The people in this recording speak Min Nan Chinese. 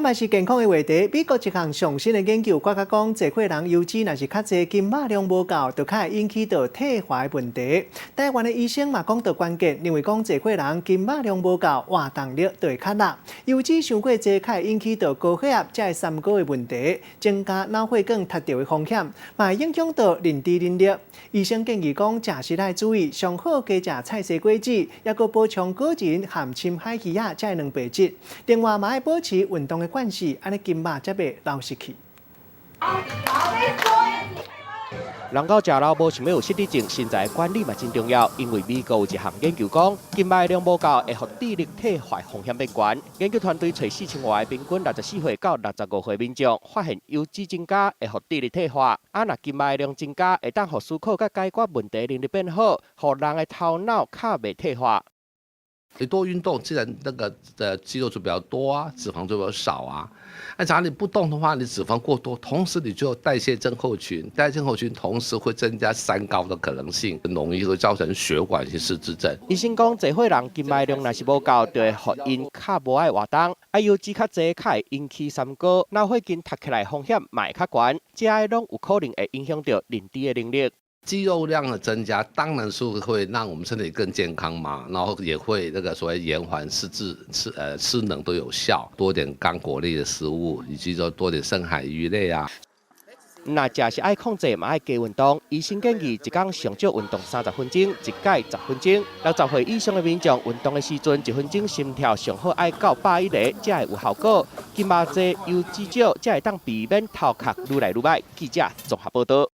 嘛是健康的話題。美國一項上新的研究發覺講，濟歲人油脂若是較濟，筋肉量無夠，就較會引起著退化的問題。台灣的醫生嘛講到關鍵，認為講濟歲人筋肉量無夠，活動力就會較落。油脂傷過濟，較會引起著高血壓這三高的問題，增加腦血管塞著的風險，嘛會影響到認知能力。醫生建議講，食食愛注意，上好加食菜西果子，抑閣補充果仁含深海魚仔這蛋白質。另外嘛愛保持運動的慣勢，按呢筋肉才袂流失去。人到食老無想欲有失智症，身材管理嘛真重要。因為美國有一項研究講，筋肉量無夠會予智力退化風險變懸。研究團隊揣4000外個平均64歲到65歲民眾，發現油脂增加會予智力退化。啊，若筋肉量增加，會當予思考佮解決問題能力變好，予人的頭腦較袂退化。你多運動，自然那個的肌肉就比較多啊，脂肪就比較少啊。那假如你不動的話，你脂肪過多，同時你就代謝症候群，代謝症候群同時會增加三高的可能性，容易會造成血管性失智症。醫生講，濟歲人筋肉量若是無夠，就會予𪜶較無愛活動，啊油脂較濟，較會引起三高，腦血管塞起來風險嘛會較懸，這個攏有可能會影響著認知的能力。肌肉量的增加，當然是會讓我們身體更健康嘛，然後也會那個所謂延緩失智、失能都有效。多點乾果類的食物，以及說多點深海魚類啊。若食是愛控制，嘛愛加運動。醫生建議一工上少運動30分鐘，一擺10分鐘。60歲以上的民眾運動的時陣，1分鐘心跳上好愛到110個，才會有效果。筋肉濟，油脂少，才會當避免頭殼愈來愈䆀。記者綜合報導。